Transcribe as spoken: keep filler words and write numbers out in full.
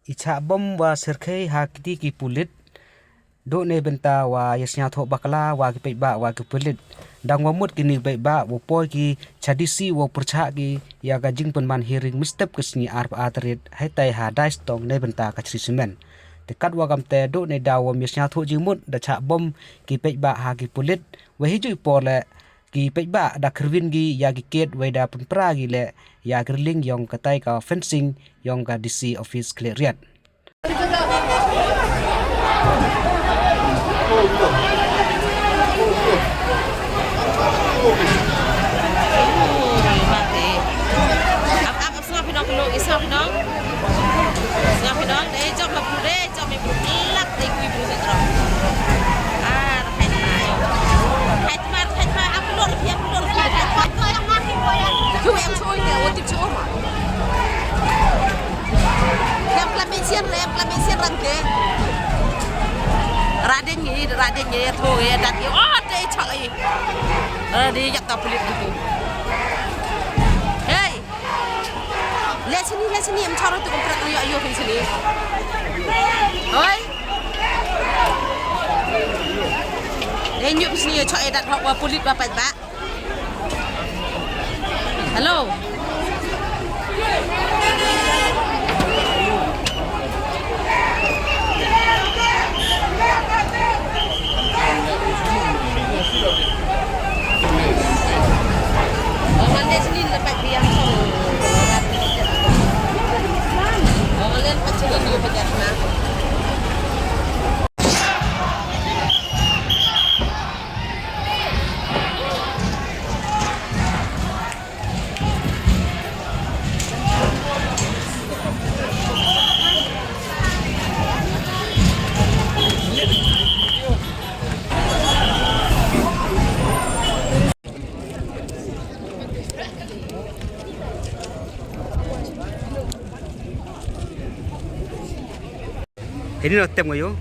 I chah bom wa syrkhei ha kiti ki pulit. Dooh neibynta wa yasñiawthooh bakla wa ki paidbah wa ki pulit. Dang wa mut kini ki paidbah wow poi ki cha D C wow pyrchah ki ya ka jingpynman hearing mynstep ka sngi arphaw ar tarik heitai ha Daistong neibynta ka Shree Cement. Te katwa kamtæ dooh neidaw wym yasñiawthooh jingmut da chah bom ki paidbah ha ki pulit. Wei heijooh i por leh ki paidbah da khyrwin ki ya ki gate wei da pynpra ki leh ya ki railing yong katai ka fencing yong ka D C office Khliehriat. Ap, ap, ap, sngap i nong, sngap i nong. Sngap i nong, eh, jom la bru, eh, jom i bru, lak, eh, kui bru, eh, jom. Ah, khai tmai. Khai tmai, khai tmai, ap lor, ap lor, khai tmai. Khu em choi ne, wo tip choi ma. Em klam sian re, em klam sian rang te. Radin ngi, radin ngi, tho ngi, dat ngi. Oh, te choi. Radin yak ta pulit gitu. Hey. Le sini, le sini, em charo tu komprak yo, yo, sini. Oi. Le nyu sini, choi, dat hok wa pulit wa paidbah. Hello. Hini no tem ngayo.